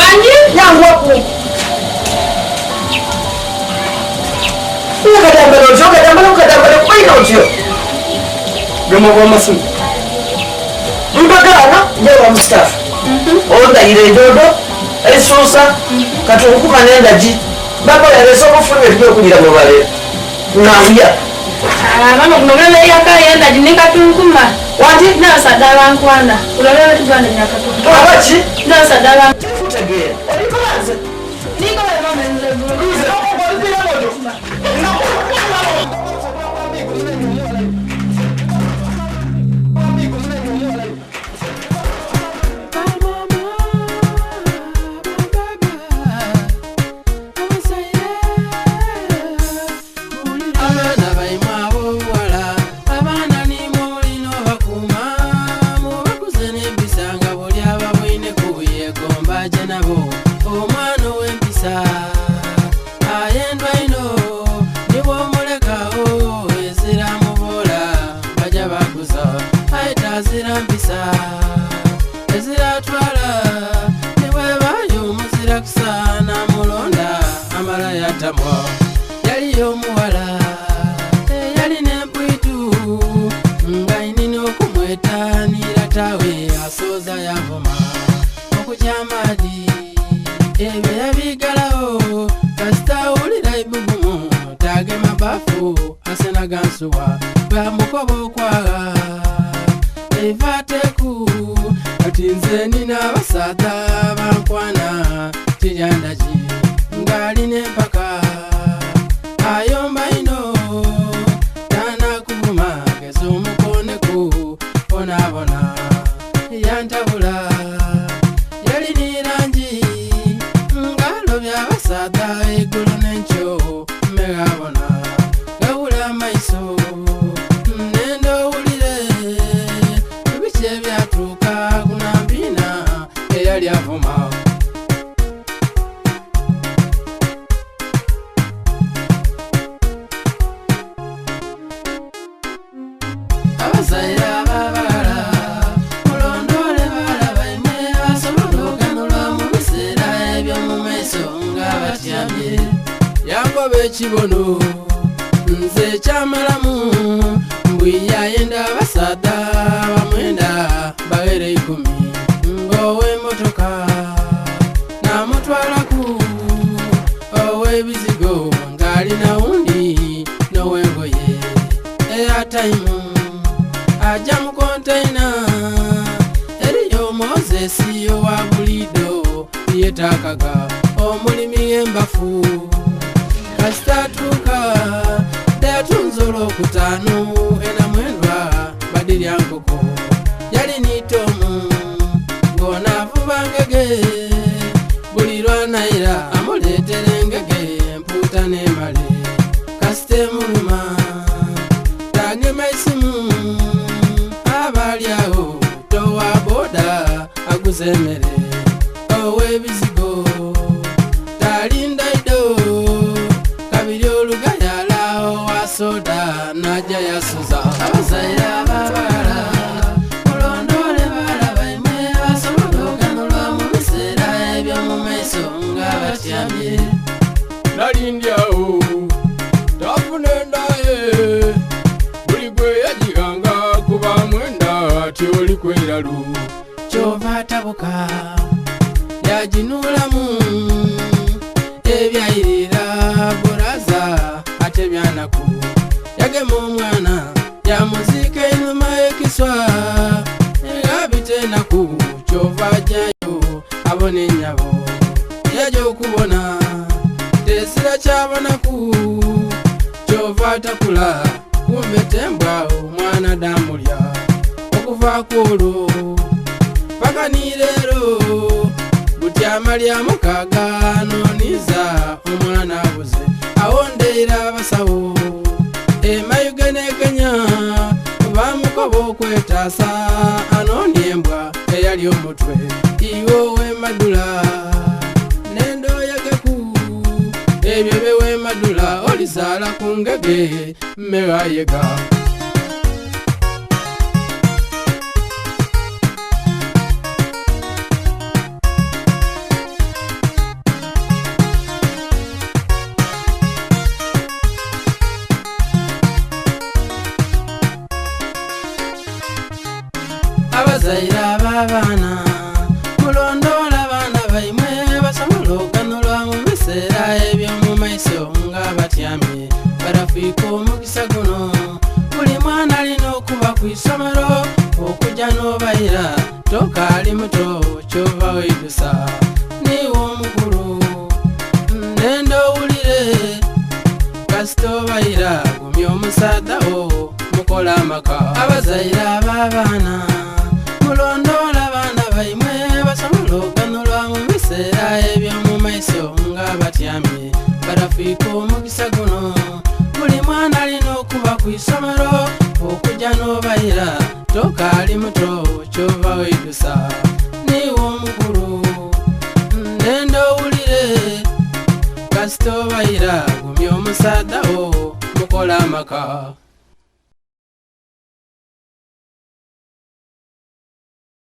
Wangi? Yanguwaku. Okatambala otyo, okatambala, okatambala, kubaina otyo. Gema bw'amasimu. Mpagaana njewa Mustafa. Ondayira edodo, eisuusa, katunkuma n'endagi. Baba yalese obufuluma ebyokulira mu balera. Nawuya. Ah, mama guno mulebe yakaye endagi ne katunkuma. Wangi? N'abasaadha abankwana. Guno mulebe tugwana nya katunkuma. Abaki? N'abasaadha aba. Tikutegeera. Olikola nze. Nikola mama nze bro. Nze okolipira mojo. Abaana baimwe ab'obughala, abaana niimwe omuli n'obakuuma, mubakuze n'empisa nga buli ababoineku yeegomba aje nabo. Omwana ow'empisa ayendwa inho, ni bw'omulekagho ezira muboola baja bakuza. Aye tazira mpisa ezira atwala, ni bw'ebayo omuzira kusa n'amulonda amala yatamwa. Yaliyo omuwala eyalina empwitu nga inina okumweta ni latawe asooza yavuma okugya amaadhi ebyo yabiigalagho kasita awulira eibugumu tagema bafu asenaga nsuwa bwamukoba okwagha eiva ateku kati nze nina abasaadha bankwana kiryandagi ng'alina empaka ayomba ino tanakuvuma geza omukoneku bonabona yantabula yali ni langi ng'alobya abasaadha eggulo n'enkyo mmeghabona gawula amaiso nenda owulire biki ebyatuuka kunambiina eyali avuma. Abazaire ab'abaghala mulondole baghala baimwe basobole okuganhulwa mu biseera eby'omu maiso nga batyamye. Yankoba ekibono nze kyamalamu mbwi ayenda abasaadha bamwenda baghere 10 ng'ow'emmotoka namutwalaku ow'ebizigo ng'alina wundi n'ow'engoye eyataimu aja mu konteina eriyo Mozesi owa bulido yetakaga omulimi embafu kasita atuuka dayatunze olwokutaano ena mwendwa badirya nkoko yali nitomu ng'onaavuba ngege buli lwanayira amuleetera engege empuuta n'emale kasita emuluma tagema isimu abaali awo towa boda aguza emmere ow'ebizigo talinda ido kabiri olugayala owa soda najja yasuza. Abazaire ab'abaghala mulondole baghala baimwe basobole okuganhulwa mu biseera eby'omu maiso nga batyamye. Nalindyawo tafuna endaye buli gwe yagighanga kuba mwenda tyoli kweralu kyova atabuka yaginuulamu ebyayirira buraza ate byanaku yagema omwana yamuziika einhuma ekiswa ng'abita enaku kyova ajyayo abona ennyabo yaja okubona tezira kyabonaku kyova atakula kumbe tembwa omwana damulya okuva ku olwo paka ni leero butyama lya mukaaga nooniza omwana abuze awondeera abasawo emayuge ne Kenya bamukoba okwetaasa anoonia embwa eyali omutwe iwe owemadula nendoyageku ebyo byewemadula olizaala ku ngege mmewayega. batyamye Barafiika omukisa guno Buli mwana alina okuba ku isomero Okujja n'obayira tokaali muto kyova weidusa Niiwe omukulu nenda owulire Kasita obayira gumya omusaadha wo mukola amaka Abazaire ab'abaana mulondoola abaana baimwe Basobole okuganhulwa mu biseera eby'omu maiso nga batyamye Barafiika omukisa guno Buli mwana alina okuba ku isomero Okujja n'obayira tokaali muto kyova weidusa Niiwe omukulu nenda owulire Kasita obayira gumya omusaadha wo mukola amaka.